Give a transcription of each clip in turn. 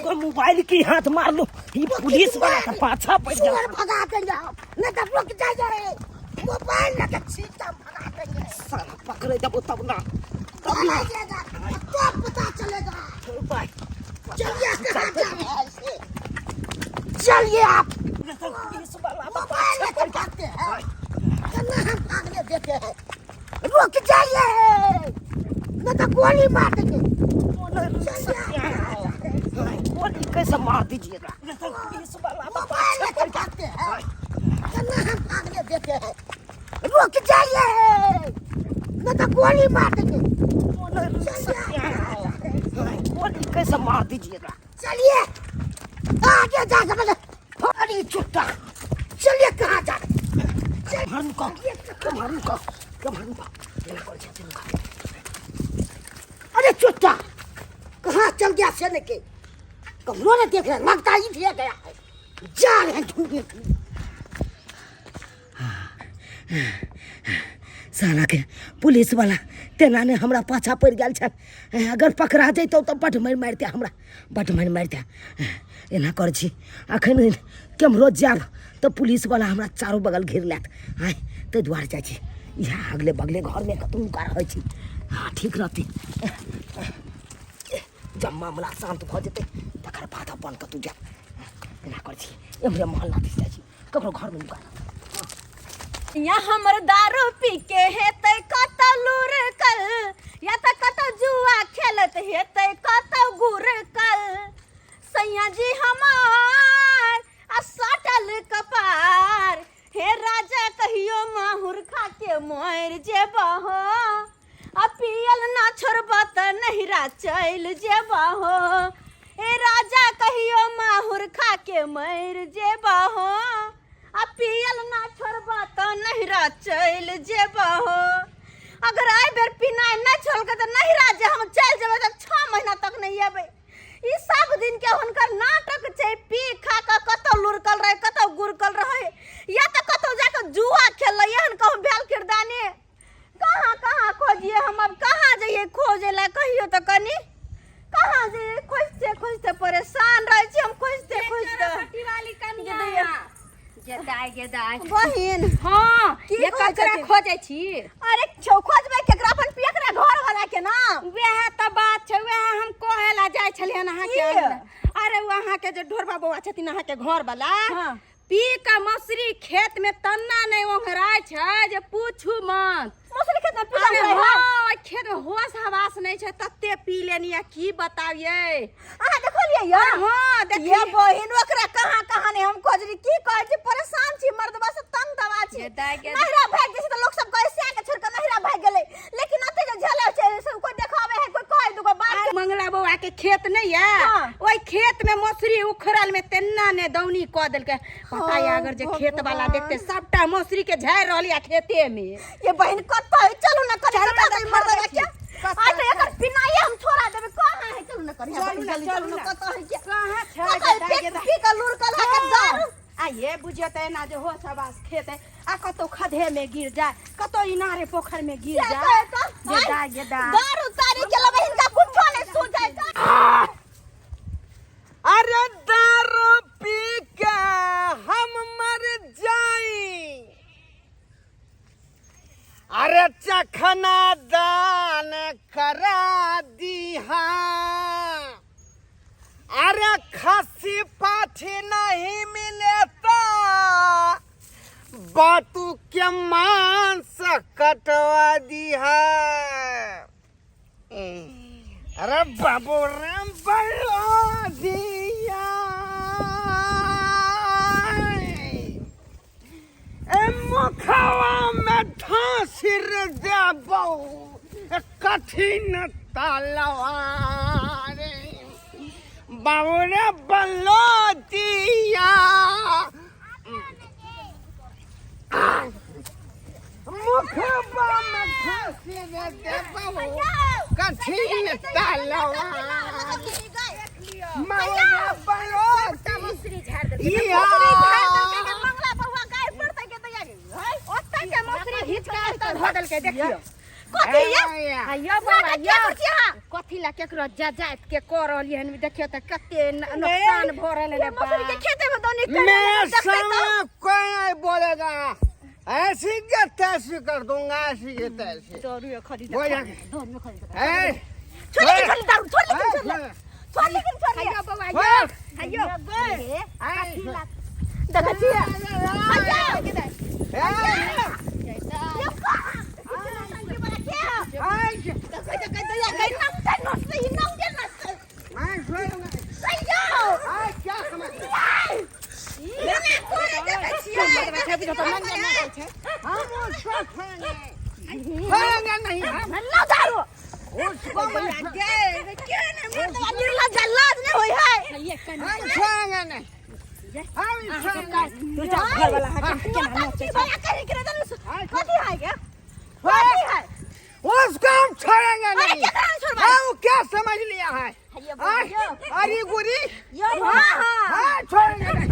तोर मोबाइल की हाथ मार लो ई पुलिस वाला का पाछा पड़ सुअर गया भगा देंगे हम, नहीं तो रुक जाइए, मोबाइल लेके छींटा भगा देंगे। साला पकड़े जब तब ना तब ना आइएगा तो पता चलेगा। भाई चलिए, कहाँ जा रहे हैं ऐसे? चलिए आप। पुलिस वाला तो मोबाइल पाछा लेके पड़ गया। भागते हैं, कितना हम भागने देते हैं। रुक जाइए, नहीं तो गोली मार देंगे। गोली कैसे मार दीजिएगा? पुलिस वाला तो मोबाइल पाछा लेके पड़ गया। भागते हैं, कितना हम भागने देते हैं। रुक जाइए, नहीं तो गोली मार देंगे। गोली कैसे मार दीजिएगा? चलिए आगे जाके पहले। अरे चुट्टा। चलिए, कहाँ जा रहे? मारू का मारू का मारू का एना करै छै का। अरे चुट्टा, कहाँ चल गया से के कमरों ने देख रहे, लगता ही दिया गया है। जा रहे हैं ढूंढने के लिए। साला के पुलिस वाला तेना ने हमरा पाछा पड़ि गेल छल। अगर पकड़ा जैतौ तऽ बड्ड मारि मारिते हमरा, बड्ड मारि मारिते। एना करै छी, अखन केम्हरो जायब तऽ पुलिस वाला हमरा चारू बगल घेर लेत। आँय, ताहि दुआरे जाइ छी इएह अगले बगले घरमे कतहु नुका रहै छी। हँ, ठीक रहतै। जब मामला शान्त भऽ जेतै तकर बाद अपन कतहु जायब। एना करै छी, एम्हरे मोहल्ला दिस जाइ छी, ककरो घरमे नुका रहब। या हमर दारू पी के हेतै कतौ लुरकल, या तऽ कतौ जुआ खेलत हेतै कतौ गुरकल। सैया जी हमार आ सटल कपार, हे राजा कहियो माहुर खा के मर जेबहो, आ पियल ना छोड़ब तऽ नहिरा चलि जेबहो। हे राजा कहियो माहुर खा के मर जेबहो, आ पियल ना छोड़ब तऽ नहिरा चलि जेबहो। अगर एहि बेर पिनाइ नहि छोड़लकै तऽ नहिरा जे हम चलि जेबै तऽ 6 महीना तक नहि अयबै। ई सब दिन के हुनकर नाटक छै। पी खा कऽ कतौ लुरकल रहै, कतौ गुरकल रहै, या तऽ कतौ जाकऽ जुआ खेललै। एहन कहूँ भेल किरदानी? कहाँ कहाँ खोजिए हम? अब कहाँ जइए खोजे ला? कहियो तऽ कनी कहाँ जइए? खोजते खोजते परेशान रहै छी हम, खोजते खोजते। वाली कनिया गेदाय गेदाय। बहिन। हाँ। की ये कहै ककरा छथिन? खोजै छी? अरे छौ, खोजबै केकरा? अपन पियकरा घर वाला के ना। वएह तऽ बात छै, वएह हम कहै ला जाइ छलियन अहाँके की? अंगना। अरे ओ अहाँके जे ढोरबा बौआ छथिन, अहाँके घर वाला, हाँ। पी के मसुरी खेत में तन्ना नहि ओंघराय छै जे पूछू मत। मसुरी खेत में पी अरे रहे? हाँ, ओहि खेत में होश हवास नहि छै, तते पी लेनी आ की बताबियै। अहाँ देखलियै या? हाँ, ये देखलियै। बहिन, ओकरा कहाँ कहाँ नहीं हम खोजली। की कहै छी, परेशान छी, मर्दबा से तंग दवा छी। गे दाइ, गे। नहिरा भागि जाइ छै तऽ लोक सब कहै सएह के छोड़ि कऽ नहिरा भागि गेलै, लेकिन एते जे झेलै छै से कोइ देखाबै है? कोइ कहै दुगो बात? आ मंगला बौआ के खेत नहीं है? हाँ। ओहि खेत में मसुरी उखड़ल में तेना ने दौनी कऽ देलकै, पता है? अगर जे खेत वाला देखते, सबटा मसुरी के झाड़ि रहल या खेते में। ये बहिन, कतऽ है? चलू ना कनी। चलू ना, कतऽ है देखा मर्दबा दै के? छी। कतऽ आइ तऽ एकर पिनाइए हम छोड़ा देबै। कहाँ है? चलू ना कनी। चलू ना, जल्दी चलू चलू ना। ना। कतऽ है के? कहाँ छै? कतऽ है? गेदाय, पी गेदाय। पी कऽ लुढ़कल है के दारू। आ ये बुझियो तऽ एना जे होश हवास खेत है आ कतौ खधे में गिर जाए, कतौ इनारे पोखर में गिर से जाए। कहै तऽ, गेदा, आइ, गेदा। दारू तारी के लबै हिनका कुछो नहि सूझै छै। अरे दारू पी के हम मर जाई, अरे चखना दान करा दीहा। अरे खसी पाठी नहीं मिले तो बातू के मांस कटवा दीहा। अरे बाबू राम बड़ा दिया, ए मुखवा में ढांसिर देबौ कठिन तलवार। बाबू रे बलो दिया, मुखवा में ढांसिर देबौ कठिन तलवार। बाबू रे बलो दिया। मंगला बउआ गाय पड़तै के तैयारी ओतऽ के मसुरी घीच के एतऽ धऽ देलकै, देखियौ। कथी ये? आ यौ बौआ, नाटक यौ। किया करै छी अहाँ? कथी कथी ला केकरो जजात के कऽ रहलियै हन देखियौ तऽ कते नुकसान भऽ रहल हन मसूरी के खेते में दौनी कर मैं समय कोई नहीं बोलेगा ऐसी के तैसी कर दूंगा ऐसी के तैसी दारू खरीद बोल जा ए छोड़ लेकिन छोड़ दारू छोड़ लेकिन छोड़ छोड़ लेकिन छोड़ हैयो बौआ छोड़। हैयो ए देखै छियै मैं छोड़ूंगा ए क्या समझ हम उसको छोड़ेंगे छोड़ेंगे नहीं हम उसको मैं हम छोड़ेंगे नहीं हम छोड़ेंगे उसको हम छोड़ेंगे नहीं हम क्या समझ लिया है अरे गुरी हाँ छोड़ेंगे नहीं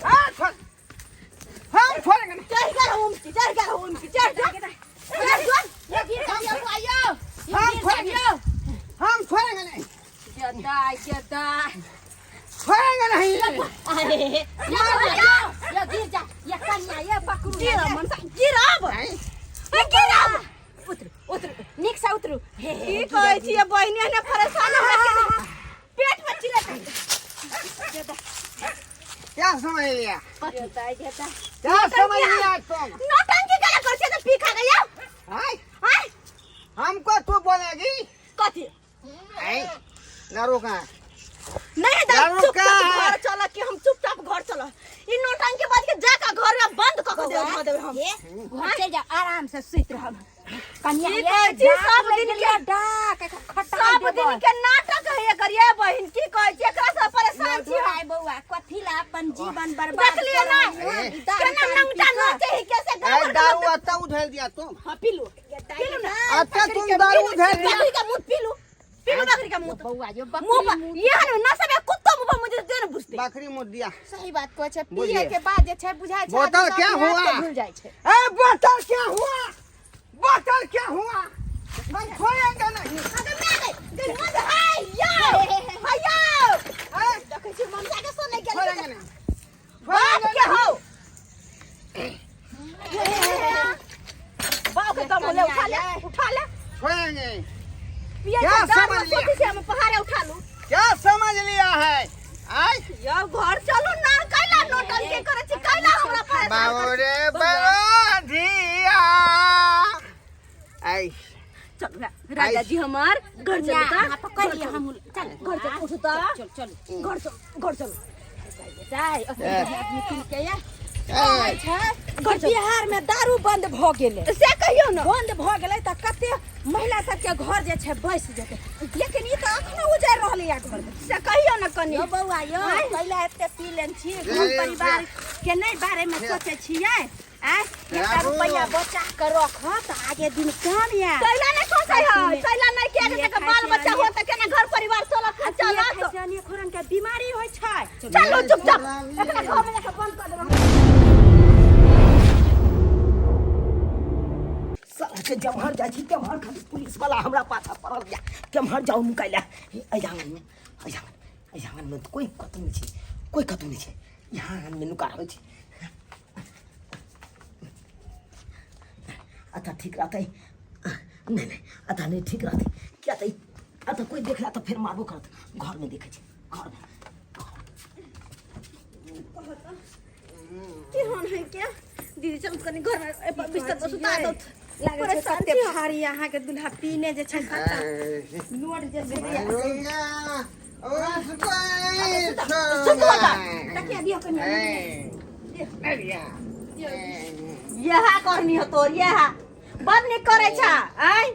हाँ छोड़ हम छोड़ेंगे नहीं हम छोड़ेंगे हम छोड़ेंगे नहीं छोड़ेंगे नहीं नीक से उतरू की कहै छियै बहिनी एहने परेशान हमरा केने पेट में चिलत क्या समझ लिया क्या समझ लिया तुम नौटंकी केला करै छियै तऽ पी खा गया आय आय हमको तू बोलेगी कथी आय ना रोका नहीं दादा दारू चुपचाप का है। घर चल कि हम चुपचाप घर चल ई नौटंकी बाज के जाके घर में बंद क के दे देब हम घर चलि जाउ आराम से सुति रहब कनिया की ये कहै छी, डाक सब लागि दिन गेलै, के- डाक एकरा खटाइ सब देबै। दिन के नाटक है एकर ये बहिन की कहै छी एकरा से परेशान छी हम। भाई बौआ कथी ला अपन जीवन बर्बाद देखलियै कर ना रहलियै हन? ई दारू केना तारू नंगटा पी कऽ। नाचे है कैसे ए गाँव दारू आता उधेल दिया तुम हाँ पी लू पी लू ना अच्छा तुम दारू उधेल दिया बकरी का मुंह पी लू पी लू बकरी का मुंह बौआ जो मुंह बकरी पर ये हन ना सब कुत्ता मुंह पर मुझे देन बुझते बकरी मुद दिया सही बात कहै छै पिए बुझलियै। के बाद जे छै बुझाइ छै बोतल आदमी क्या अपने हुआ? आपके भूल जाइ छै ए बोतल क्या हुआ बोतल क्या हुआ हम छोड़ेंगे नहीं अरे मैं गई गई मत हाय यो हाय यो ए, देखै छी ममता के सुनै के छोड़ेंगे नहीं बाप छोड़ेंगे के नहीं। हो बाप के दम ले उठा ले उठा ले छोड़ेंगे पिए क्या के दारू समझ लिया? सोचै छी हम पहाड़े उठा लू क्या समझ लिया है आय यो घर चलू ना कैला नौटंकी करै छी कैला हमरा परेशान बाबू करै रे बरोधिया आई छी? चलू राजा जी हमार घर चलू त अहाँ पकड़ लिअ हम चल घर चलू उठू त चल चल घर चलू घर चलू जाय आदमी किन के ये ए, छै बिहार में दारू बंद भऽ गेलै से कहियौ ने बंद भऽ गेलै तऽ कते महिला सबके घर जे छै बसि जेतै लेकिन ई तऽ अखनो उजड़ि रहलैया घर से कहियौ ने कनी यौ बौआ यौ कैला एते पी लेन छी घर परिवार के नहि बारे में सोचै छियै आँय एकटा रुपैआ बचा के रख तऽ आगे दिन काम आयत कैला नहि सोचै है कैला नहि किया पिए के खाइ बाल छै, बच्चा हो अनेक- तऽ केना घर परिवार चलत आ पिए खाइ चलत से अनेक रंग के बीमारी होइ छै चलू चुपचाप एकरा घर में जाके बंद कऽ देबै साला के जम्हर जाइ छी तेम्हर खाली पुलिस वाला हमरा पाछा पड़ल या केम्हर जाउ नुकाइ लए एहि आंगनमे एहि आंगन एहि आंगनमे तऽ कोइ कतहु नहि छै कोइ कतहु नहि छै यहाँ आंगनमे नुका रहल छी अच्छा ठीक रहतै नहि नहि अच्छा नहि ठीक रहतै किया तऽ अच्छा कोइ देखला तऽ फेर मारबो करत घरमे देखै छै घरमे केहन है के दीदी चल कनी घर में ए पर बिस्तर पर सुता दो लागै छै कते भारी अहाँके दुल्हा पीने जे छै सबटा नोट जे छै मारूंगा उसको ही छोड़ूंगा तकिया दियौ कनि ए, अरिया। यह करनी हो तोर यह बड निक करे छा आय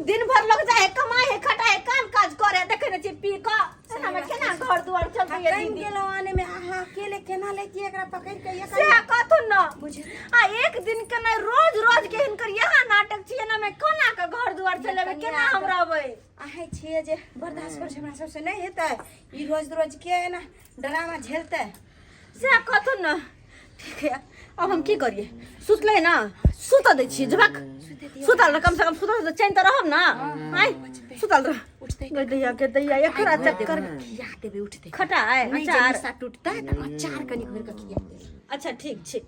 दिन भर लोग जाए कमाए है खटाए काम काज करे देखे ने छी पी क एना में केना घर दुआर चलते ये कम दीदी गेलहुँ आने में अहाँ अकेले केना लेतियै एकरा पकड़ि के से कथु न आ एक दिन के नहीं रोज रोज के हिनकर यहाँ नाटक छी एना में कोना के घर दुआर चलेबे केना हम रहबै अहाँ छियै जे बर्दाश्त करै छै हमरा सबसँ नहि हेतै ई रोज रोज के एना ड्रामा झेलतै से कथु न ठीक है अब हम की करिए सुतलै ना सुतऽ दै छियै जबक सुतल रह कम से कम सुतल तऽ चैन तऽ रहब ना आय सुतल रह उठतै गे दैया के दैया एकरा चक्कर खिया देबै उठतै खटाय नहि जे अचार निशा टूटतै तऽ अचार कनि घोरि कऽ खिया देबै। अच्छा ठीक छै,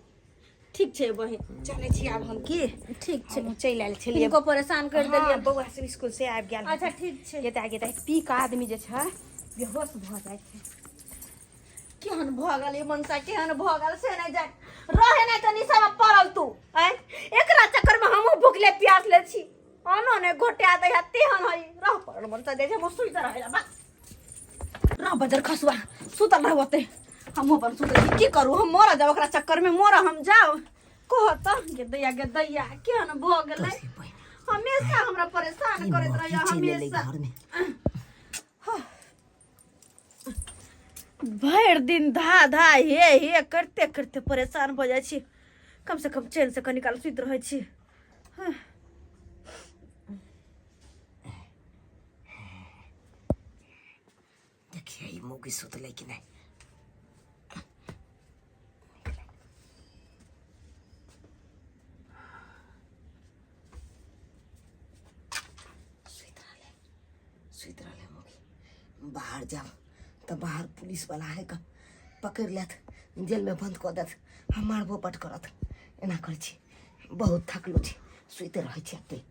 ठीक छै बहिन। चलै छी आब हम की ठीक छै। हम चलि आयल छलियै। हिनको परेशान कर हँ, देलियै। बौआ सब स्कूल से आबि गेल। अच्छा ठीक छै। गेता गेता पी कऽ आदमी जे छै बेहोश भऽ जाइ छै। केहन भऽ गेल ई मनसा, केहन भऽ गेल से नहि जान। रहे नहि तऽ निशामे पड़ल तू आँय, एकरा चक्करमे हमहूँ भुखले प्यासले छी, अनो नहि घोटा दै है तेहन है। रह पड़ल मनसा जाइ छै, हम सुति रहै ला बस। रह बजर खसुआ सुतल रह ओते, हमहूँ अपन सुतै छी। की करू हम, मरऽ जाउ ओकरा चक्करमे, मरऽ हम जाउ। कह तऽ गे दैया गे दैया केहन भऽ गेलै, हमेशा हमरा परेशान करैत रहैया हमेशा। घरमे भरि दिन धा धा हे हे करते करते परेशान भऽ जाइ छी, कम से कम चैन से कनी काल सुति रहै छी। हाँ। देखिए ई मौगी सुतलै कि नहि। सुति रहलै, सुति रहलै मौगी। बाहर जाब तऽ बाहर पुलिसवला है कऽ पकड़ि लेत, जेलमे बन्द कऽ देत, हम मारबो बड करत। एना करै छी, बहुत थकलो छी, सुति रहै छी एतै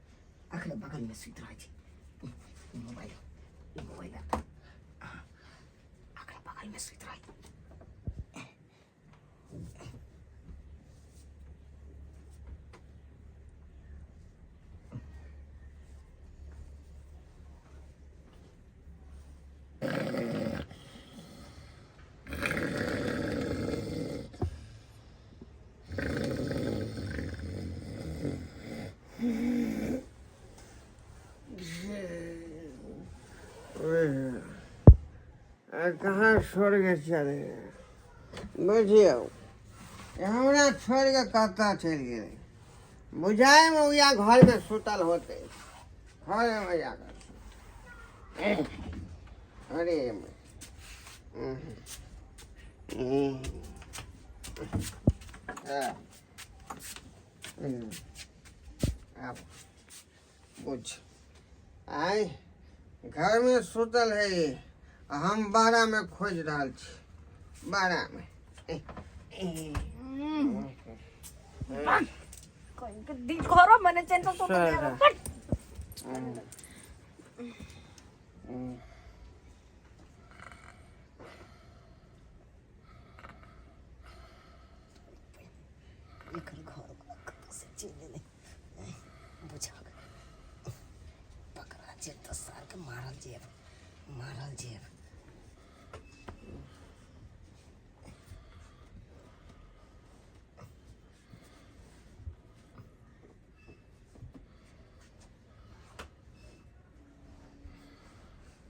अखने बगलमे सुति रहै छी। मोबाइल मोबाइल अखने बगलमे सुति रहै। कहाँ छोड़ के चले बुझियौ, हमरा छोड़ के कतऽ चलि गेलै? बुझाइमे उएह घरमे सुतल होतै, घरमे जाकऽ। अरे आब बुझ आइ घरमे सुतल है आ हम बारामे खोजि रहल छी बारामे। घरो मने चैन से सुतल सर। एकर घर कतऽसँ चलि एलै बुझक। पकड़ा जेब तऽ सारके मारल जेब, मारल जेब।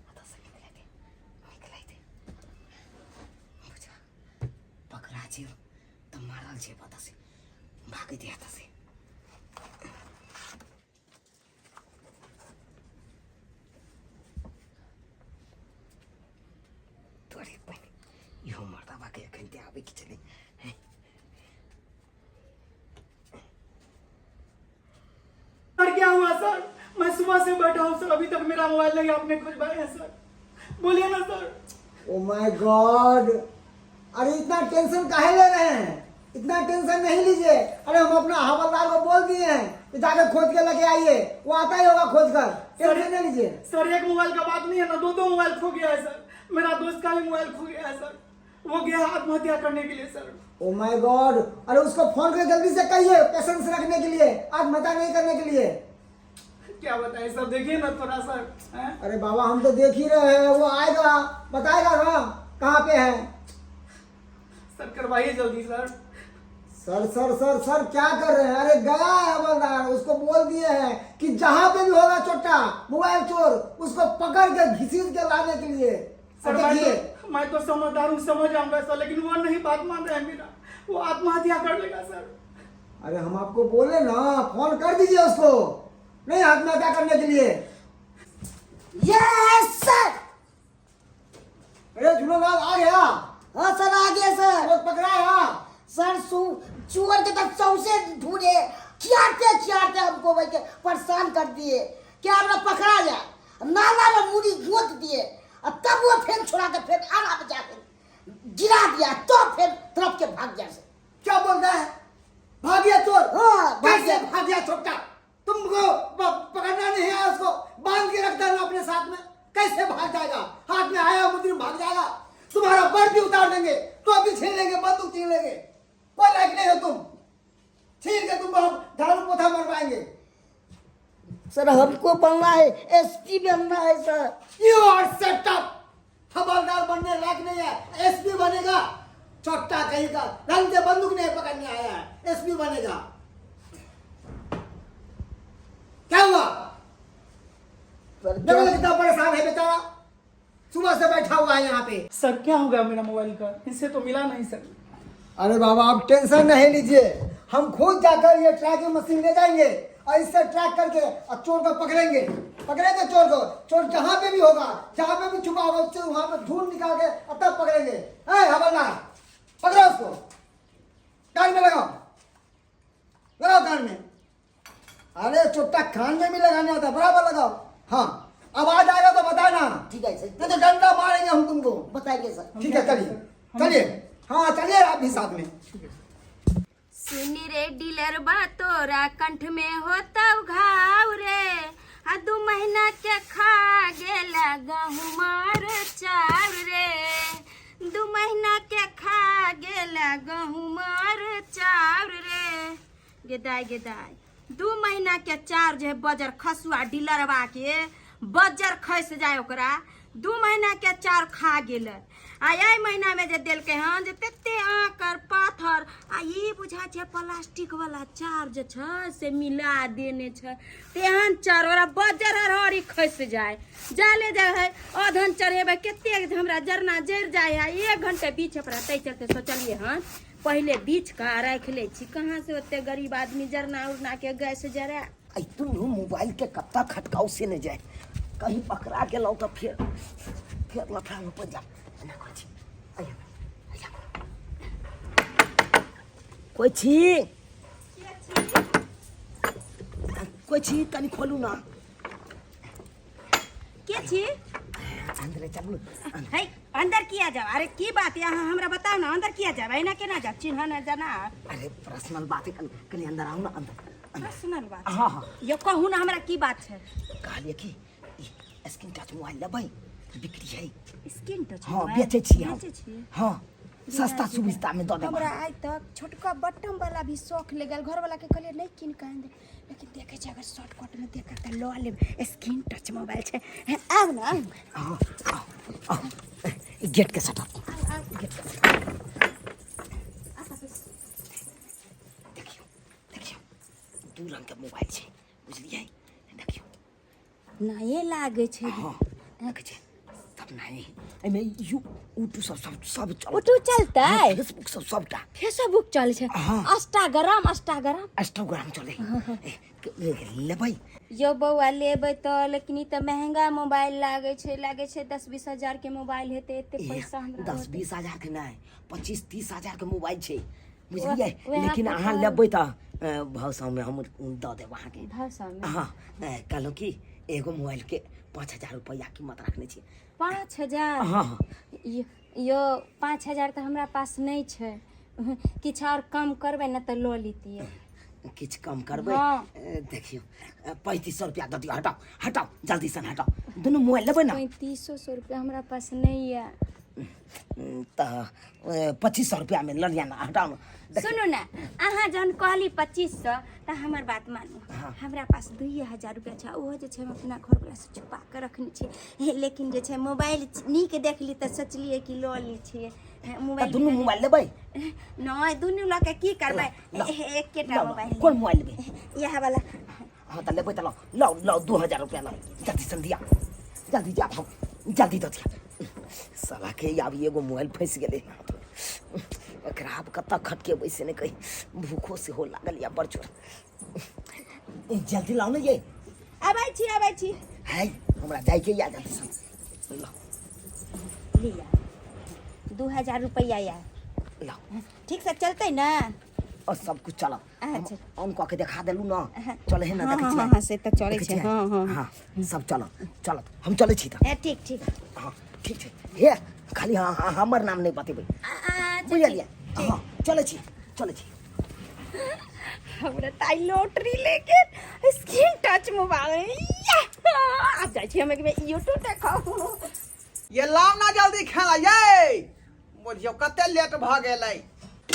एतऽसँ निकलै दे, निकलै दे। बुझा पकड़ा जेब तऽ मारल जेब। एतऽसँ भागै दे एतऽसँ। तोरे बहिन इहो मर्दाबाके एखन ते आबै के छलै हैं। सर क्या हुआ सर? मैं सुबह से बैठा हूँ सर, अभी तक मेरा मोबाइल नहीं आपने खोजवाया है सर, बोलिए ना सर। ओ my God, अरे इतना टेंशन काहे ले रहे हैं? इतना टेंशन नहीं लीजिए। अरे हम अपना हवलदार को बोल दिए हैं कि जाकर खोज के लेके आइए, वो आता ही होगा खोज कर, टेंशन नहीं लीजिए। सर एक मोबाइल का बात नहीं है ना, दो दो मोबाइल खो गया है सर। मेरा दोस्त का भी मोबाइल खो गया है सर, वो गया आत्महत्या करने के लिए सर। ओ my God, अरे उसको फोन करके जल्दी से कहिए पेशेंस रखने के लिए, आत्महत्या नहीं करने के लिए। क्या बताए सर, देखिए ना थोड़ा सा हैं? अरे बाबा हम तो देख ही रहे हैं, वो आएगा बताएगा ना कहाँ पे है। सर करवाइए जल्दी sir. Sir sir sir sir क्या कर रहे हैं? अरे गया है हवलदार, उसको बोल दिए हैं कि जहाँ पे भी होगा चोटा मोबाइल चोर उसको पकड़ के घिसीट के लाने के लिए। सर देखिए मैं तो समझदार हूँ, समझ आऊंगा सर, लेकिन वो नहीं बात मान रहा है मेरा, वो आत्महत्या कर लेगा सर। अरे हम आपको बोले ना, फोन कर दीजिए उसको नहीं आत्महत्या करने के लिए। Yes sir. अरे झूलालाल आ गया? हाँ सर आ गया सर। वो पकड़ा है? सर सु चोर के तो सौसे ढूंढे, खियाते खियाते हमको भाई के परेशान कर दिए। क्या हमरा पकड़ा जाए, नाला में मुड़ी गोत दिए और तब वो फिर छोड़ा के फिर आरा में जाके गिरा दिया, तो फिर तरफ के भाग गया से। क्या बोल रहा है? भाग गया चोर? हाँ, भाग कैसे गया। भाग गया छोटा? तुमको पकड़ना नहीं है, उसको बांध के रखता है अपने साथ में, कैसे भाग जाएगा? हाथ में आया मुद्री भाग जाएगा। तुम्हारा बर्फ भी उतार देंगे, तो भी छीन लेंगे, बंदूक छीन लेंगे। कोई लायक नहीं हो तुम, छीन के तुम हम झाड़ू पोथा मरवाएंगे। सर हमको बनना है, एसपी बनना है sir. You are set up. हवलदार बनने लायक नहीं है, एसपी बनेगा। छोटा कहीं का ढंग से बंदूक नहीं पकड़ने आया है, एसपी बनेगा। क्या हुआ? सर देखो कितना परेशान है बेचारा, सुबह से बैठा हुआ है यहाँ पे। सर क्या होगा मेरा मोबाइल का? इससे तो मिला नहीं सर। अरे बाबा आप टेंशन नहीं लीजिए, हम खुद जाकर ये ट्रैकिंग मशीन ले जाएंगे और इससे ट्रैक करके और चोर को पकड़ेंगे। पकड़ेंगे चोर को, चोर जहाँ पे भी होगा, जहाँ पे भी छुपा होगा, उससे वहाँ पे ढूंढ निकाल के और तब पकड़ेंगे। ए हवलदार, पकड़ो उसको, कान में लगाओ, लगाओ कान में। अरे चोटा कान में भी लगाने आता, बराबर लगाओ। हाँ आवाज आएगा तो बताना, ठीक है सर। नहीं तो डंडा मारेंगे हम तुमको। बताएंगे सर। ठीक है चलिए चलिए, हाँ चलिए आप भी साथ में। सुन रे डीलर बा तोरा कंठ में होता घाव रे, आ 2 महीना के खा गेला गहुमार चाउर रे, 2 महीना के खा गेला गहुमार चाउर रे। गेदाय गेदाय 2 महीना के चाउर जे बजर खसुआ डीलरवा के बजर खस जाए ओकरा, 2 महीना के चाउर खा गेल। आ एहि महीना में जे देलकै हन जे तते आँकर पाथर, आ ई बुझा छै प्लास्टिक वाला चाउर जे छै से मिला देने छै, तेहन चाउर ओकरा बजर हरहरी खसि जाय। जाले जाइ है अधन चढ़ेबै कतेक हमरा जरना जरि जाइ है, 1 घंटे बीछ पर तै चलते सोचलियै हन पहिले बीछ कऽ राखि लै छी, कहाँ से ओते गरीब आदमी जरना उरना के गैस जराय। आई दुनू मोबाइल के कत्ता खटकाउ से नहि जाय, कहीं पकड़ा गेलहुँ तऽ फेर फेर लफड़ा में पड़ि जायब। एना करै छी, आइया आइया कोइ छी, कोइ छी, कनि खोलू ना। के छी? अंदर चलू। है अंदर किया जाओ? अरे की बात है, अहाँ हमरा बताउ ना, अंदर किया जाब? एना केना जाब? चिन्ह न जाना। अरे पर्सनल बात है, कनि कनि अंदर आउ ना, अंदर। पर्सनल बात? हाँ हाँ। यो कहू ना हमरा की बात छै। कहलियै कि ई स्क्रीन टच मोबाइल लेबै, बिक्री है। Screen touch? हाँ बेचै छी हम। बेचै छी? हाँ सस्ता सुविस्ता में दऽ देब। हमरा आइ तक छोटका बटम वाला भी शौक लगल, घर वाला के कहलियै नहीं कीन के आनि दे, लेकिन देखै छी अगर शॉर्टकट में देख के लऽ लेब। स्क्रीन टच मोबाइल छै, आउ ना। हाँ आओ आओ, ई गेट के सटल, गेट के सटल। देखियौ देखियौ 2 रंग के मोबाइल छै, बुझलियै? देखियौ नये लागै छै। हाँ देखै छै सब नये, एहिमे यू यूट्यूब सब सब सब चलत। यूट्यूब चलतै? हाँ, फेसबुक सब सबटा। फेसबुक चलै छै? हाँ। इंस्टाग्राम? इंस्टाग्राम इंस्टाग्राम चलै। लेबै यो बौआ? लेबै तऽ, लेकिन ई तऽ महंगा मोबाइल लागै छै, लागै छै 10-20 हजार के मोबाइल हेतै। एते पैसा हमरा 10-20 हजार के नहि, 25-30 हजार के मोबाइल छै, बुझलियै? वएह लेकिन अहाँ पता- लेबै तऽ भाव सावमे हम दऽ देब अहाँके। भाव सावमे? हाँ कहलहुँ कि एगो मोबाइल के 5000 रुपैआ कीमत रखने छी। 5000? हाँ हाँ। यो 5000 तऽ हमरा पास नहि छै, किछु आओर कम करबै ने तऽ लऽ लितियै। किछु कम करबै? हाँ। देखियौ 3500 रुपैआ दऽ दियौ। हटाउ हटाउ जल्दी सँ हटाउ, दुनू मोबाइल लेबै ने? 3500 रुपया हमरा पास नहि यऽ। तऽ 2500 रुपैआमे लऽ लिअ ने, हटाउ ने। सुनू ने, अहाँ जहन कहली 2500 तऽ हमर बात मानू। हमरा पास 2000 रुपया छै, ओहो जे छै हम अपना घरवलासँ छुपा कऽ रखने छियै, लेकिन जे छै मोबाइल नीक देखली तऽ सोचलियै कि लऽ लै छियै तऽ मोबाइल। दुनू मोबाइल लेबै? नहि, दुनू लऽ कऽ की करबै, एकेटा लऽ, मोबाइल। कोन मोबाइल लेबै? इएह वाला। हाँ तऽ लेबै तऽ लऽ लऽ लऽ 2000 रुपैआ लऽ, जल्दी सँ दिया, जल्दी जा, हम जल्दी दऽ दिया। साला के आब एगो मोबाइल फँसि गेलै हाथमे, एकरा आब कतऽ खटकेबै से नहि कही। भूखो सेहो लागल यऽ बड़ जोर। ए, जल्दी लाउ ने ये। आबै छी आबै छी। है हमरा जाइके यऽ, जल्दी सँ लऽ। लिअ 2000 रुपैआ यऽ। लाओ। ठीक से चलतै ने? और सब कुछ चलत। अच्छा। ऑन कऽ के देखा देलू ना, चले है ना? हाँ, देखै हाँ, छियै? हाँ, से तऽ चलै देखै छै। छियै? हाँ, हाँ। हाँ, सब चलत चलत। हम चलै छी तऽ। ए, ठीक ठीक। हाँ, ठीक छै। हे, खाली हाँ हाँ हमर नाम नहि बतेबै, बुझलियै? हाँ, चलै छी, चलै छी। हमरा तऽ आइ लॉटरी लेके स्क्रीन टच मोबाइल। आब जाइ छी हम एक बेर यूट्यूब देखब। ये लाउ ना जल्दी खाना ये, बुझियौ कते लेट भऽ गेलै।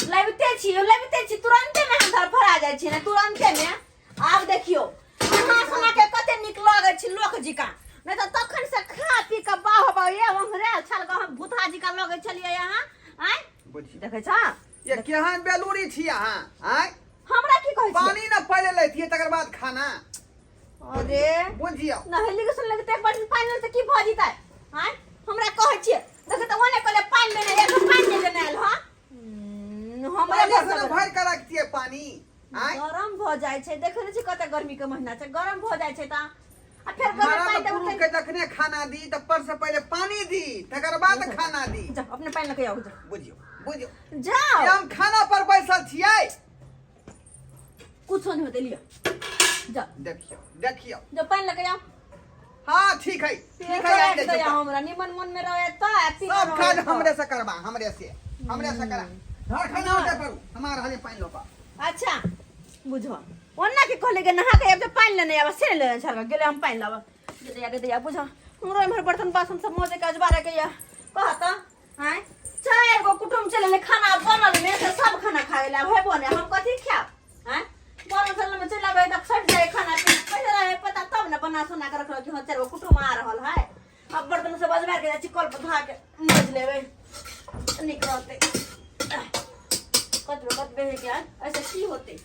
लबिते छी, लबिते छी, तुरन्ते में हम धड़फड़ा जाइ छी ने, तुरन्ते में। आब देखियौ अहाँ सोना के कते नीक लगै छी लोक जिका, नहि तऽ तखन से खा पी के बाह बाह ये ओंघरे छल के हम भूतहा जिका लगै छलियै अहाँ आँय। बुझियौ, देखै छह? ये केहन बेलूरी छी अहाँ आँय? हमरा की कहै छी? पानी न पहिले लैतियै तकर बाद खाना। अरे बुझियौ, नहेली के सुनले के एक बाल्टी पानि लेने से की भऽ जेतै आँय? हमरा कहै छियै, देखै तऽ ओने कहले पानि लेने, एक पानि नहि लेने आयल। हँ, हमरा पहिले से भर ने भरि के रखतियै पानी आँय। गरम भऽ जाइ छै, देखै नहि छी कते गर्मी के महीना छै, गरम भऽ जाइ छै तऽ आ फेर गरम मरद पानि देबै पुरुष के जखने खाना दी तऽ पर से पहिले पानी दी तकर बाद खाना दी। जाओ, अपने पानि लऽ के आउ, जाओ। बुझियौ, बुझियौ। जाओ। ये हम खाना पर बैसल छियै। कुछो नहीं होते, लियो जाओ। देखियौ, देखियौ। जो पानि लऽ के आउ। हाँ, ठीक है, ठीक है, आनि दै दया छियै। हमरा निमन मन में रहे तो आ पी सब काज हमरे से करबा, हमरे से, हमरे से करा। धर खाना होते करू, हमार हले पानि लऽ कऽ। अच्छा बुझो, ओना के कहले के नहा के आब जब पानि लेने आब से लेने छल गेले, हम पानि लाब गेले गे दैया। बुझो, हमरो इम्हर बर्तन बासन सब मोजे के अजबारे के या कहत आय। चारि गो कुटुम चले, खाना बनल में से सब खाना खा गेले, आब हेबो ने, हम कथी खायब आय? बनल चलल में चलि आबै तऽ सटि जाय खाना पीना। पहिले रहे पता तब ने बना सोना के रखलक कि हाँ, चारि गो कुटुम आ रहल है। अब बर्तन सब अजबार के जाइ छी, कल पर धोआ के मज लेबै, नीक रहतै। कतबे कतबे है के ऐसे की होतै,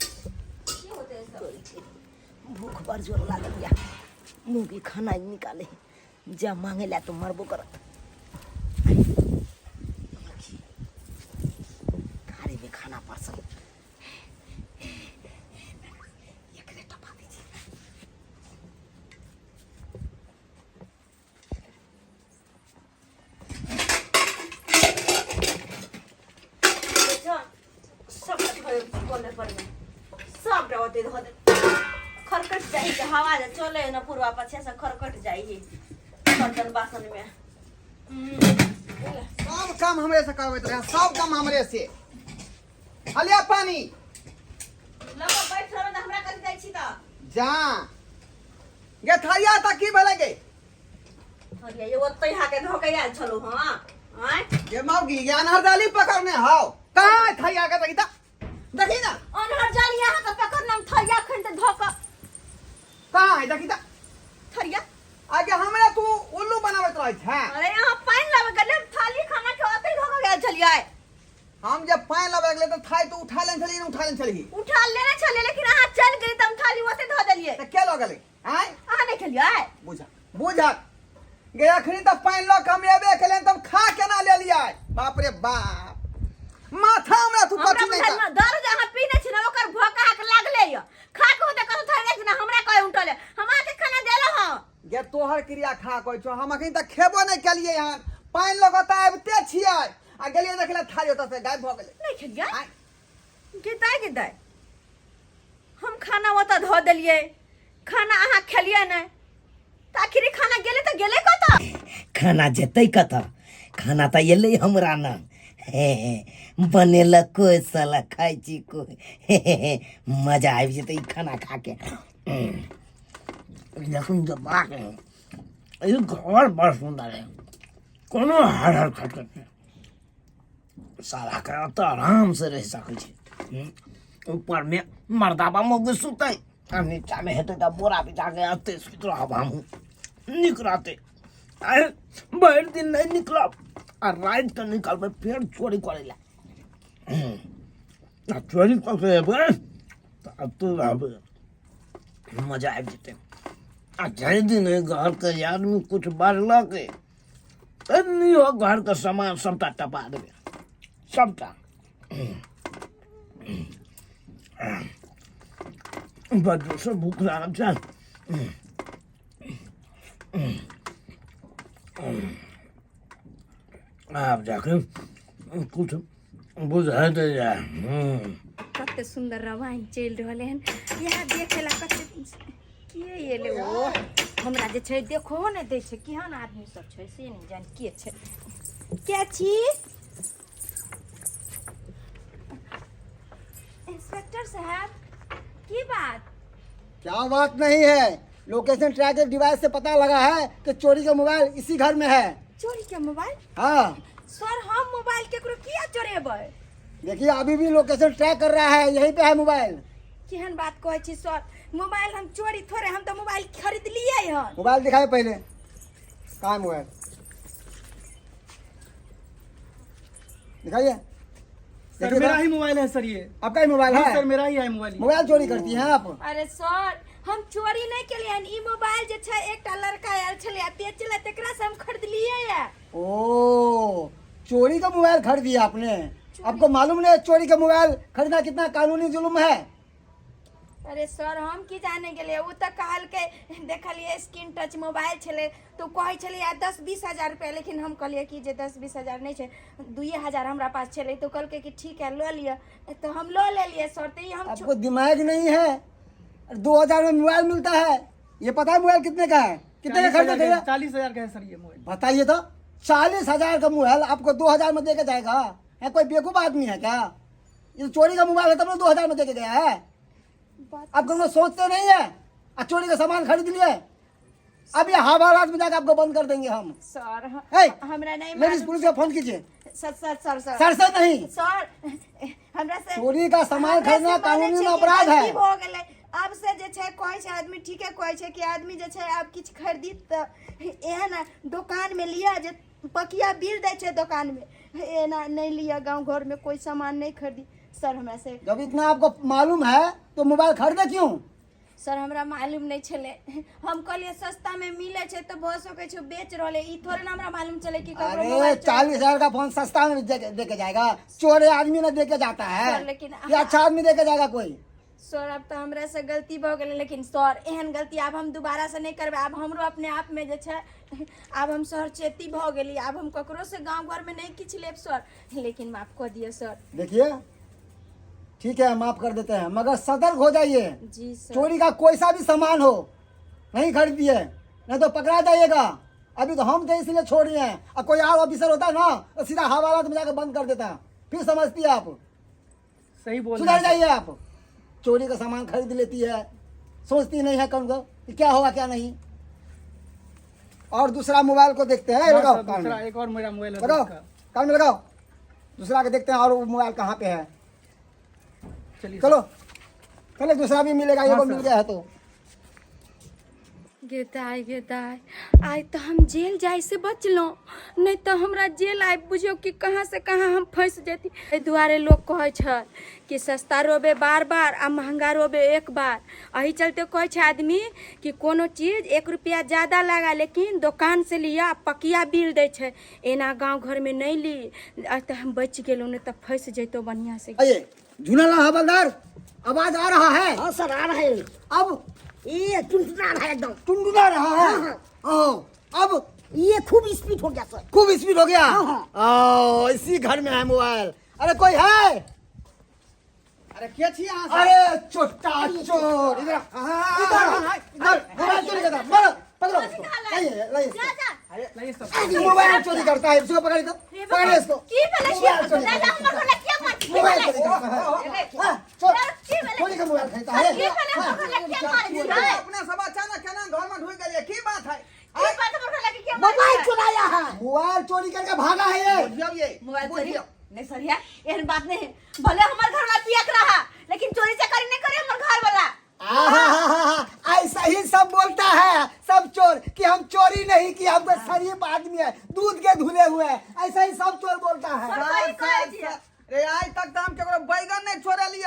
की होतै ऐसे? भूख बड़ जोर लागल या, मुँह के खाना निकाले जा मांगे ला तो मरबो करत। थारी में खाना परसल, एकरे टपा दै छी। सब कोने पर में सब ओते धो दे, खरकट जाइ है, हवा जे चले है ना पूर्वा पछिया से, खरकट जाइ है बर्तन बासन में। सब काम हमरे से करबैत रहे, सब काम हमरे से। हलिया पानी। लगा बैठ रहबै तऽ हमरा कथी जाइ छी तऽ? जा गे, थरिया तऽ की भेलै गे? थरिया ये ओतै हाके धो के आयल छलहुँ। हँ आँय। गे मौगी गे, अनहर दाली पकड़ने हौ कहाँ है थरिया के? देखी तऽ, देखी ना। अनहर जाली अहाँ के पकड़ने, हम थरिया खन तऽ धो कऽ कहाँ है, देखी तऽ। थरिया। आगे हमरा तू उल्लू बनाबैत रहै छै। अरे अहाँ पानि लाबऽ गेलियै, हम थाली खाना के ओतै धो के गेल छलियै। हम जब पानि लाबऽ गेलियै तऽ थाली तू उठा लेने छलही, उठा लेने छलही? उठा लेने छलियै, लेकिन अहाँ चलि गेलियै तऽ हम थाली ओतै धो देलियै। तऽ के लऽ गेलै आँय? अहाँ नहि खेलियै? बुझ, बुझ गे, अखनी तऽ पानि लऽ कऽ हम एबे केलियनि तब खा केना लेलियै? बाप रे बाप, माथा हमरा तू हमरा कथी नहि बुझायल ने, दारू जे अहाँ पीने छी ने ओकर भोका अहाँके लागले यऽ, खा के होते कतौ थोड़े रहै छै ने। हमरा कहै उठल हम अहाँके खाना देलहुँ हँ। गे तोहर क्रिया खा कहै छौ, हम अखनी तक खेबो नहि केलियै हन, पानि लऽ कऽ तऽ आबिते छियै आ गेलियै देखले थारी ओतऽ से गायब भऽ गेलै। नहि खेलियै? आँय। गिदाय गिदाय, हम खाना ओतऽ धऽ देलियै, खाना अहाँ खेलियै नहि तऽ आखिर ई खाना गेलै तऽ गेलै कतऽ? खाना जेतै कतऽ? खाना तऽ एलै हमरा ने। हे हे, बनेलक कोइ साला, खाइ छी कोइ। हे हे हे, मजा आबि जेतै ई खाना खा के। लेकिन जे बात है, ई घर बड़ सुन्दर है, कोनो हर हर खटखट नहि। साला के ओतऽ आरामसँ रहि सकै छी। ऊपरमे मर्दाबा मौगी सुतै आ नीचामे हेतै तऽ बोरा बिछा के एतै सुति रहब हमहूँ, नीक रहतै। आइ भरि दिन नहि निकलब आ रातिके निकलबै फेर चोरी करै लए। आ चोरी कऽ के एबै तऽ एतै रहबै, मजा आबि जेतै। आ जाहि दिन एहि घरके आदमी किछु बाजलकै, एन्नियो घरके सामान सबटा टपा देबै सबटा। बड़ जोरसँ भूख लागल छै। आब जाके कुछ बुझाइत यऽ। हूँ। कते सुन्दर रामायण चलि रहलै हन, इएह देखै लए कते के एलै। ओ हमरा जे छै देखो नहि दै छै, केहन आदमी सब छै से नहि जानि के छै। के छी इंस्पेक्टर साहब? की बात? क्या बात नहीं है, लोकेशन ट्रैकिंग डिवाइस से पता लगा है कि चोरी का मोबाइल इसी घर में है। चोरी के मोबाइल? हाँ। सर, हम मोबाइल केकरो किया चोरेबै? देखिए, अभी भी लोकेशन ट्रैक कर रहा है, यहीं पे है मोबाइल। केहन बात कहै छी सर, मोबाइल हम चोरी थोड़े, हम तऽ मोबाइल खरीदलियै हन। मोबाइल दिखाए पहले, कहाँ है मोबाइल? दिखाइए। सर, देखिए मेरा तो। ही मोबाइल है सर ये। आपका ही मोबाइल हाँ है? सर, मेरा ही है मोबाइल ये। मोबाइल चोरी करती हैं आप? अरे सर, हम चोरी नहि केलियै हन। ई मोबाइल जे छै एकटा लड़का आयल छलै आ बेचलै, तकरा से हम खरीदलियै ये। ओ, चोरी का मोबाइल खरीद दिया आपने? आपको मालूम नहीं है चोरी का मोबाइल खरीदना कितना कानूनी जुल्म है? अरे सर, हम की जाने गेलियै, ओ तऽ कहलकै, देखलियै स्क्रीन टच मोबाइल छलै तऽ ओ कहै छलै आ 10-20 हजार रुपया, लेकिन हम कहलियै कि जे 10-20 हजार नहि छै, 2 हजार हमरा पास छलै, तऽ ओ कहलकै कि ठीक है, लऽ लिअ, तऽ हम लऽ लेलियै सर, तऽ ई हम आपको दिमाग नहीं है? 2000 में मोबाइल मिलता है? ये पता है मोबाइल कितने का है? कितने का खरीदे थे? 40,000 का है सर ये मोबाइल। बताइए तो, 40,000 का मोबाइल आपको 2000 में देके जाएगा? है कोई बेवकूफ आदमी है क्या? ये चोरी का मोबाइल है तब ना 2000 में देके गया है। आप कभी सोचते नहीं है और चोरी का सामान खरीद लिए। अब ये हवालात में जाकर आपको बंद कर देंगे हम। सर, ए, हमरा नहीं लेडीज मालूम। पुलिस को फोन कीजिए। Sir, sir, sir, sir. Sir से नहीं। सर, हमरा से चोरी का सामान हमरा से खरीदना मानै कानूनी छै कि अपराध है। गलती भऽ गेलै। आब से जे छै कहै छै आदमी, ठीके कहै छै कि आदमी जे छै आब किछु खरीदी तऽ एहन दोकानमे लिअ जे पकिया बिल दै छै दोकानमे, एना नहि लिअ, गाँव घरमे कोइ सामान नहि खरीदी। सर, हमरा से जब इतना आपको मालूम है तो मोबाइल खरीदे क्यों? सर, हमरा मालूम नहि छलै, हम कहलियै सस्तामे मिलै छै तऽ भऽ सकै छै बेच रहलै, ई थोड़े ने हमरा मालूम छलै कि ककरो अरे, मोबाइल चोरी- 40,000 का फोन सस्ता में दे के जाएगा? चोरे आदमी ना दे के जाता है। सर, लेकिन ये अच्छा आदमी दे के जाएगा कोई? सर, आब तऽ हमरा से गलती भऽ गेलै, लेकिन सर, एहन गलती आब हम दोबारा से नहि करबै। आब हमरो अपने आपमे जे छै, आब हम सर चेती भऽ गेली, आब हम ककरो से गाँव घरमे नहि किछु लेब सर, लेकिन माफ कऽ दिअ सर। देखिए, ठीक है, माफ कर देते हैं, मगर सतर्क हो जाइए। जी सर। चोरी का कोई सा भी सामान हो, नहीं खरीदिए, नहीं तो पकड़ा जाइएगा। अभी तो हम थे इसलिए छोड़ रहे हैं, और कोई और ऑफिसर होता ना तो सीधा हवालात में जाकर बंद कर देता। फिर समझती है आप। सही बोल रहे सुधर हैं सर। जाइए आप। चोरी का सामान खरीद लेती है, सोचती नहीं है कौन को कि क्या होगा क्या नहीं। और दूसरा मोबाइल को देखते हैं। हाँ लगाओ सर, कान दूसरा में। एक और मेरा मोबाइल है लगाओ दोस्त का। कान में लगाओ। दूसरा के देखते हैं और वो मोबाइल कहाँ पे है। चलिए। चलो चलो, दूसरा भी मिलेगा। ये हाँ वो सर। मिल गया है तो। गे दाय, गे दाय, आइ तऽ हम जेल जाइ से बचलहुँ, नहि तऽ हमरा जेल आबि बुझियौ कि कहाँ से कहाँ हम फँसि जैती। एहि दुआरे लोक कहै छै कि सस्ता रोबे बार बार आ महंगा रोबे एक बार। एहि चलते कहै छै आदमी कि कोनो चीज 1 रुपया ज्यादा लगा, लेकिन दोकान से लिअ, पकिया बिल दै छै, एना गाँव घरमे नहि ली। आइ तऽ हम बचि गेलहुँ, नहि तऽ फँसि जैतहुँ बढ़िआँ से। आइए झूनालाल हवलदार, आवाज आ रहा है? हाँ सर, आ रहा है। अब ये टुनटुना रहा है एकदम। टुनटुना रहा है? हाँ। हाँ, अब ये खूब स्पीड हो गया सर। खूब स्पीड हो गया। हाँ, ओ, इसी घर में है मोबाइल। अरे, कोई है? अरे, के छी अहाँ सब? अरे चोट्टा चोर, इधर आ, इधर इधर, मोबाइल चोरी करता, मारो, पकड़ो इसको, लाइए लाइए इसको। लाइए सब। मोबाइल चोरी करता है, इसको पकड़िए तो, पकड़िए इसको। की भेलै? मोबाइल चोरी दादा, करता हमर है। घर किया मार मोबाइल चोरी करता है। हाँ, चोर चोरी का मोबाइल खरीदता है। की भेलै? हमर घर किया मारै छै? अपना सब अचानक केना घर में ढुकि गेलियै? की बात है? की बात, हमर घर किया मारै मोबाइल छै? चुराया है। मोबाइल चोरी करके भागा है ये। बुझियौ ये। मोबाइल चोरी बुझियौ। नहीं सर, यार एहन बात नहीं है। भले हमर घर वाला पियक रहा, लेकिन चोरी चकारी नहीं करे हमर घर वाला। आहा, ऐसा ही सब बोलता है सब चोर कि हम चोरी नहीं की, हम तो शरीफ आदमी है, दूध के धुले हुए हैं। ऐसा ही सब चोर बोलता है। सर, सही कहै छियै। रे, आइ तक तऽ हम केकरो बैगन नहि चोरेलियै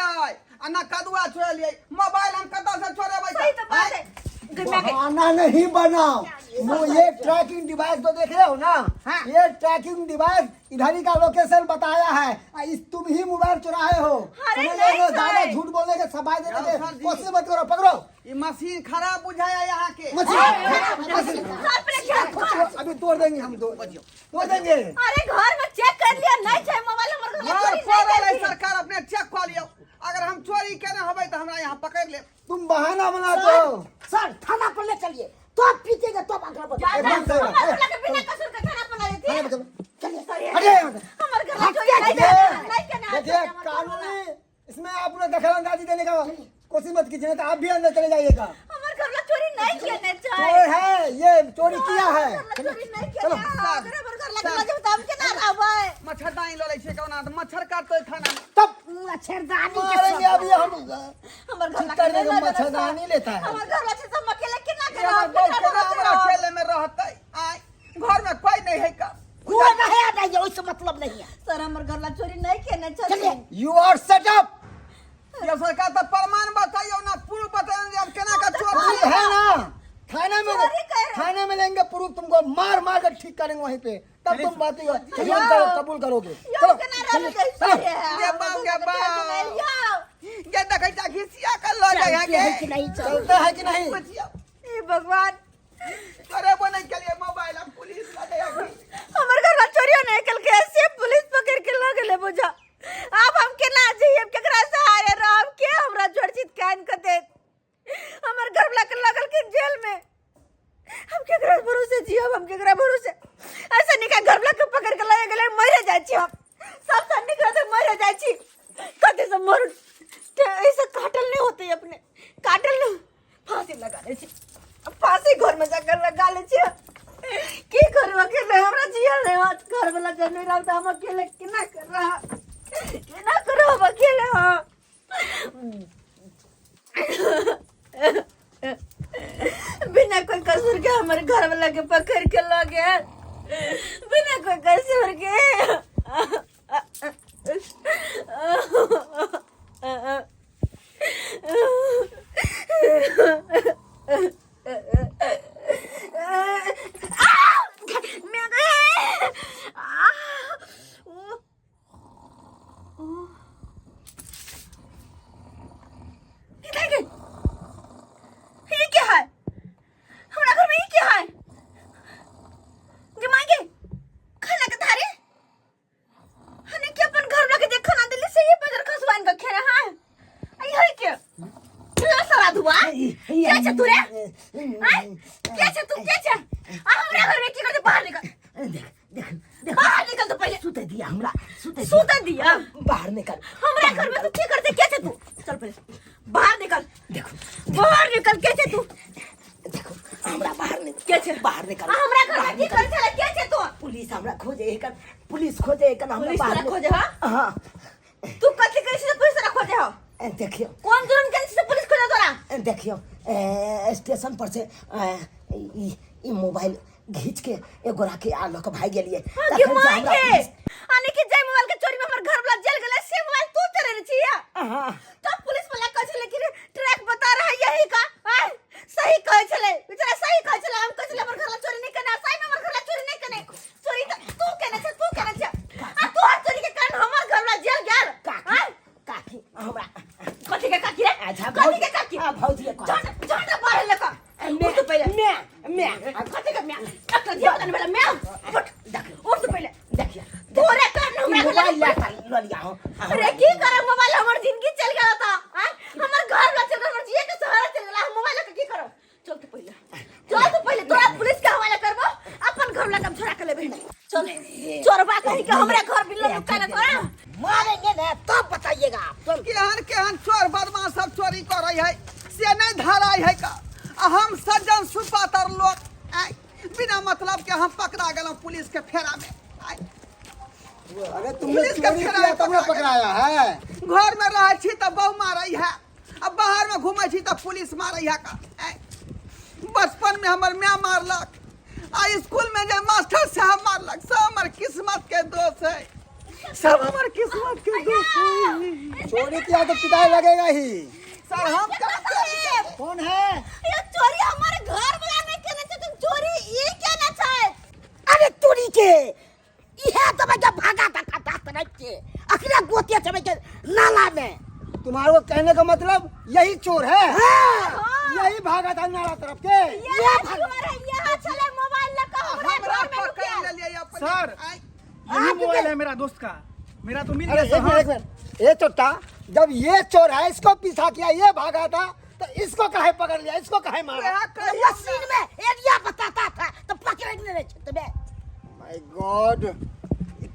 आ ना कदुआ चोरेलियै, मोबाइल हम कतऽ से चोरेबै? सही तो बात है। गई मैं गई। बहाना नहीं बनाओ। वो ये ट्रैकिंग डिवाइस जो देख रहे हो ना, हाँ। ये ट्रैकिंग डिवाइस इधर ही का लोकेशन बताया है। इस तुम ही मोबाइल चुराए हो। अरे समझ नहीं रहे हो? ज्यादा सर। झूठ बोलने के, सफाई देने सर के जी। कोशिश मत करो। पकड़ो। ई मशीन खराब बुझाया यहाँ के। मछली मछली। सर, पहले क्या अभी तोड़ देंगे हम, तोड़ तोड़ देंगे। अरे, घर में चेक कर लिया, नहीं चाहिए मोबाइल हमर घर वाला घर चोरी पर नहीं है केलखिन। सरकार, अपने चेक कऽ लियौ। अगर हम चोरी केने होबै तऽ हमरा यहाँ पकड़ि लेब। तुम बहाना बनाते हो। सर, थाना पर ले चलिए, तो पीटेगा तो आगे बढ़। जा, जा, एकदम सही हमर बात। घर वाला के बिना कसूर के थाना पर ला थाना देथिन। पर चलो। चलिए। हटिए यहाँ से। हमर घर वाला चोरी नहीं केने, नहीं केने। देखिए, कानूनी इसमें आप लोग दखल अंदाजी देने का कोशिश मत कीजिए, नहीं तो आप भी अंदर चले जाइएगा। हमर घर वाला चोरी नहीं केने छै। चोर है ये, चोरी किया है। हमर घर वाला चोरी नहीं चलो। केने। अगर हमर घर वाला के लऽ जेबै तऽ हम केना रहबै? मच्छरदानी लऽ लै छियै कोना तऽ मच्छर काटतै थाना मे। तब मच्छरदानी के मारेंगे अभी हम। हमर घर ठीक वाला कर के देंगे, नहीं लऽ जेबै। मच्छरदानी लेता है। हमर घर वाला छै तऽ हम अकेले केना ये के हमर रहब? बहू केना केना हमरा रहब? अकेले मे रहतै? आँय, घर मे कोइ नहि है का। कोई नहीं है, नहीं है, उससे मतलब नहीं है। सर, हमर घर वाला चोरी नहीं केने चलिए। छथिन। You R set up. ये सरकार, तऽ प्रमाण बतैयौ ना, प्रूफ बतैयौ जे हम केना के चोर प्रूफ छियै। है ना थाने में। चोरी कर रहे। थाने में लेंगे प्रूफ, तुमको मार मार कर ठीक करेंगे वहीं पे, तब तुम बात कबूल करोगे। यौ, चलो। केना रहबै? चलो। कैसे है? ये बाप गे बाप। यौ। ये देखै छा, घिसिया के लऽ जाइ है चलते हैं गे। कि नहीं चल चलते है कि नहीं? बुझियौ, हे भगवान। चोरेबो नहि केलियै मोबाइल आ पुलिस लऽ जाइ है। हमर घर वाला चोरियो नहीं केलकै, से पुलिस पकड़ के लऽ गेलै। बुझा, आब हम केना जइयै? केकरा सहारे रहब? के हमरा छोड़ चित कान के देत? हमर घर वाला के लगल के जेल में, हम केकरा भरोसे जियब? हम केकरा भरोसे? ऐसा निका घर वाला के पकड़ के लऽ गेलै, मरे जाइ छी हम। सबसँ नीक रहतै मरे जाइ छी। कथी से मरू? ऐसे काटल नहीं होते, अपने काटल नहीं। फांसी लगा लै छी, फांसी घर में जाकर लगा लै छी। की करू अकेले? हमरा जियल नहीं होत। घर वाला जब नहीं रहता, हम अकेले केना कर रहा, केना करू हम अकेले? हाँ, बिना कोई कसूर के हमर घर वाला के पकड़ के लऽ गेल, बिना कोई कसूर के। ई के है? हमरा घर में ई के है? गे माय गे, खाना के थारी हने के अपन घर लगे जे खाना दिली से ये बजर खसवान के खेरे हां। आई है के तू सारा धुआ के छे तू रे? आय के छे तू? के छे आ हमरा घर में की करते? बाहर निकल। देख देख देख। बाहर निकल तो पहले। सुते दिया हमरा, सुते दिया। सुते दिया? बाहर निकल। हमरा घर में तू की करते? के छे तू? चल पहले बाहर निकल। देखो। बाहर निकल। के छे तू? देखो, हमरा बाहर निकल। के छे? बाहर निकल। आ हमरा घर में की करे छले? के छे तू? पुलिस हमरा खोजे एकर, पुलिस खोजे एकर हमरा। पुलिस बाहर तोरा खोजे? हाँ? हाँ। तू कथी करै छी पुलिस तोरा खोजे हो? देखियो। कोन जुर्म केने छी पुलिस खोजे तोरा? देखियो, स्टेशन पर से ई ई मोबाइल घींच के एगो राके आ लऽ के भागि गेलियै। हाँ, के तखन से माय हमरा के पुलिस आने के जाय मोबाइल के चोरी में हमर घर वाला जेल गेलै, से मोबाइल तू चोरेने छी? हाँ। तब पुलिस वाला कहै छलै कि ट्रैक बता रहा है यही का। आय सही कहै छलै बेचारा, सही कहै छलै। हम कहै छलै हमर घर वाला चोरी नहीं केने, सही में हमर घर वाला चोरी नहीं केने। चोरी त तू केने छै, तू केने छै आ तोहर चोरी के कारण हमर घर वाला जेल गेल। काकी। आय काकी, हमरा कथी के काकी रे? अच्छा। कथी के काकी? आ भौजी के कहै। झंडा झंडा बाहर लगा। उठ तू पहिले। मैं मैं कथी के म्या? एकटा धिया पुता नहि भेलै म्या। उठ। देख। उठ तू पहिले। देखिए। तोरे कारण हमरा घर मोबाइल लगे लऽ कऽ लऽ लिया हो। अरे की करब मोबाइल? हमर जिंदगी चल गेल था। आँय? हमर घर वाला चल गेल, हमर जिए के सहारा चल गेल। हम मोबाइल लके की करब? चल तू पहिले, चल तू पहिले। तोरा पुलिस के हवाले करबो, अपन घर वाला के हम छोड़ा के लेबे। चल चोरबा कहीं के हमरे घर बिल्लो लुका ले तोरा। मारेंगे ना तब बताइएगा आप। चल। केहन केहन चोर बदमाश सब चोरी करै है से नहि धराइ है का, आ हम सज्जन सुपातर लोक आँय, बिना मतलब के हम पकड़ा गेलहुँ पुलिस के फेरा में आँय। अरे तुमने पुलिस का चोरी फेरा किया तब ना पकड़ा पकड़ाया है। घर में रहै छी तऽ बहु मारै है आ बाहर में घूमै छी तऽ पुलिस मारै है का। आँय, बचपन में हमर माय मारलक आ स्कूल में जे मास्टर साहब मारलक। सब हमर किस्मत के दोष है, सब हमर किस्मत के दोष है। चोरी किया तो पिटाई लगेगा ही। सर, हम कहाँ चोरी केलियै? कौन है ये चोरी? हमारे घर वाला नहीं केने छै। तुम चोरी ई केने छै? अरे तोरी के, इहे दबाई के भागा धक्का दांत राख के अखने गोते चबे के नाला में। तुम्हारे को कहने का मतलब यही चोर है? हाँ। यही भागा था नाला तरफ के? ये चोर है, ये छले मोबाइल लके हमरा हमरा घर में पकड़ लुकायल। लेलियै अपने। सर। आँय, यही मोबाइल है मेरा दोस्त का। मेरा तो मिल अरे गया एक सर। मिनट, एक मिनट, ये चोट्टा, जब ये चोर है, इसको पीछा किया, ये भागा था, तो इसको काहे पकड़ लिया, इसको काहे मारा? मशीन में एरिया बताता था तो पकड़ नहीं रहे थे तुम्हें। My God,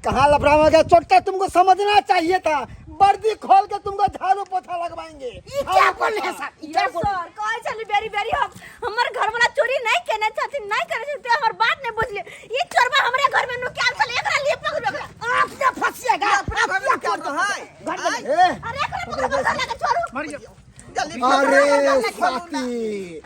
कहाँ लफड़ा में गया चोट्टा? तुमको समझना चाहिए था, वर्दी खोल के तुमको झाड़ू पोछा लगवाएंगे। ई क्या बोल रहे हैं सर, ई क्या यौ बोल रहे सर, कहै छली बेरी बेरी हम हमर घर वाला चोरी नहीं केने छथिन, नहीं करे छथिन, हमर बात नहीं बुझलिए। ई चोरबा हमरे घर में नुकायल छल, एकरा लिए पकड़ो एकरा। आप ने फंसिएगा, अपना आप घर में क्या क्या कर तो है? घर में ए, अरे एकरा पकड़ो, पकड़ो लगे छोड़ू। मर गया। जल्दी अरे साथी,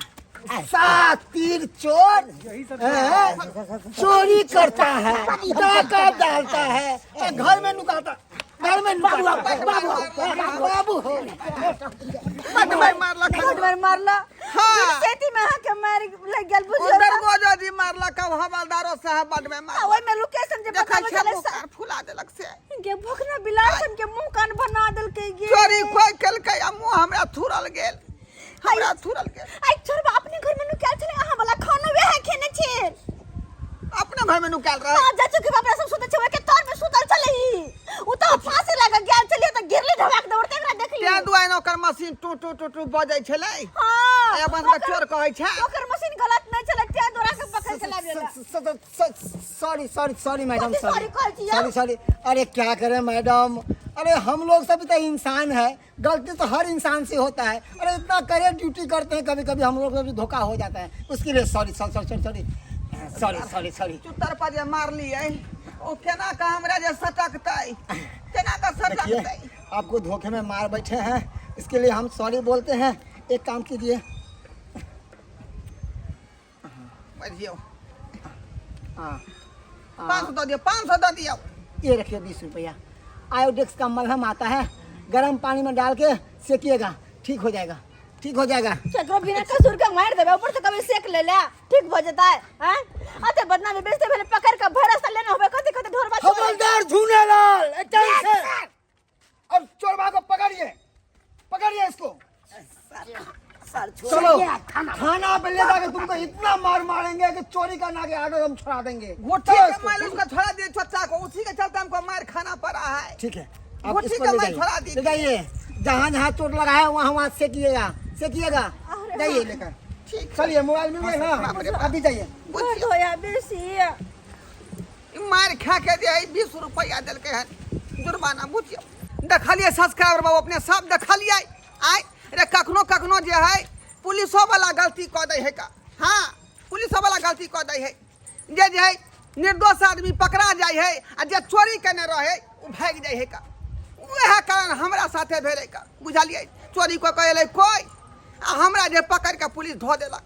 सातिर चोर यही सर। हैं? चोरी करता है, डाका डालता है, और घर में नुकाता, घर में नुकाता। बाबू बाबू हो। बड मार मारलक। बड मार मारला। हाँ। सेती में अहाँके मारि लागि गेल बुझियौ उधर तऽ। गोजो मारलक, हवलदारो साहब बड में आ मार ओहिमे लोकेशन जे देखै बताबै छियै छलै बोखार फुला देलक से। गे भोखना बिलार सन के मुंह कान बना देलकै गे। चोरी कोई केलकै आ मुँह हमरा थुरल गेल, हमरा थुरल गेल। आई छोड़बा अपने घर में नुकायल छलै, अहाँ वाला खानो वएह खेने छै। अपने घर में नुकायल रहे? हां, जा चुकी बाप सब सुतल छै, ओके तर में सुतल छलै ई। उ तऽ फांसी लगा गेल छलै तऽ गिरले ढबाक दौड़ते एकरा देखली। तें दुआरे ओकर machine two two two two बजै छलै। हां, आ अपन सबके चोर कहै छै। ओकर मशीन गलत नहि छलै, तें दुआरे के पकड़ के लाबि लेलक। सॉरी सॉरी सॉरी मैडम, कथी सॉरी सॉरी कहै छी यौ? Sorry sorry. अरे क्या करें मैडम, अरे हम लोग सब तो इंसान है, गलती तो हर इंसान से होता है। अरे इतना करे ड्यूटी करते हैं, कभी कभी हम लोग को भी धोखा हो जाता है, उसके लिए sorry sorry sorry sorry sorry sorry sorry. चुत्तर पर जे मारलियै ओ केना के हमरा जे सटकतै, केना के देखिए सटकतै? आपको धोखे में मार बैठे हैं, इसके लिए हम सॉरी बोलते हैं। एक काम कीजिए, बुझियौ। हाँ, 500 दऽ दियौ, 500 दऽ दियौ। ये रखिए 20 रुपया। आयोडेक्स का मलहम आता है, गर्म पानी में डाल के सेकिएगा, ठीक हो जाएगा, ठीक हो जाएगा। केकरो बिना कसूर के मारि देबै, ऊपर से कभी सेक ले ले, ठीक भ जेतै। हैं, अते बदनामी बेइज्जती भेलै, पकड़ के भर रास्ता लेने होबै, कथी कथी ढोरबा चोर। हवलदार झूनेलाल से और चोरबा को पकड़िए, पकड़िए इसको। सर चलो छोड़िए थाना। थाना पे ले जाके तुमको इतना मार मारेंगे कि चोरी करना के आगे हम छुड़ा देंगे। घुट्ठी चलो के इसको। मार उसको छोड़ा दिए चचा को, उसी के चलते हमको मार खाना पड़ा है। ठीक है, आप घुट्ठी इसको के ले मार जाइए, छोड़ा दीजिए। ले जाइए, जहाँ जहाँ चोट लगा है वहाँ वहाँ सेकिएगा, सेकिएगा, जाइए लेकर। ठीक। चलिए मोबाइल मिल गया ना, बाप रे बाप। अभी जाइए। बुझियौ। धोया बेसी। ई मार खा के जे है 20 रुपया देलकै हन जुर्माना। बुझियौ, देखलियै सब्सक्राइबर बाबू, अपने सब देखलियै। आइ रे कखनो कखनो जे है पुलिसो वाला गलती कऽ दै है का। हाँ, पुलिसो वाला गलती कऽ दै है, जे जे है निर्दोष आदमी पकड़ा जाइ है आ जे चोरी केने रहे ओ भागि जाइ है का। उएह कारण हमरा साथे भेलै का, बुझलियै? चोरी कऽ के एलै कोइ आ हमरा जे पकड़ि कऽ पुलिस धऽ देलक।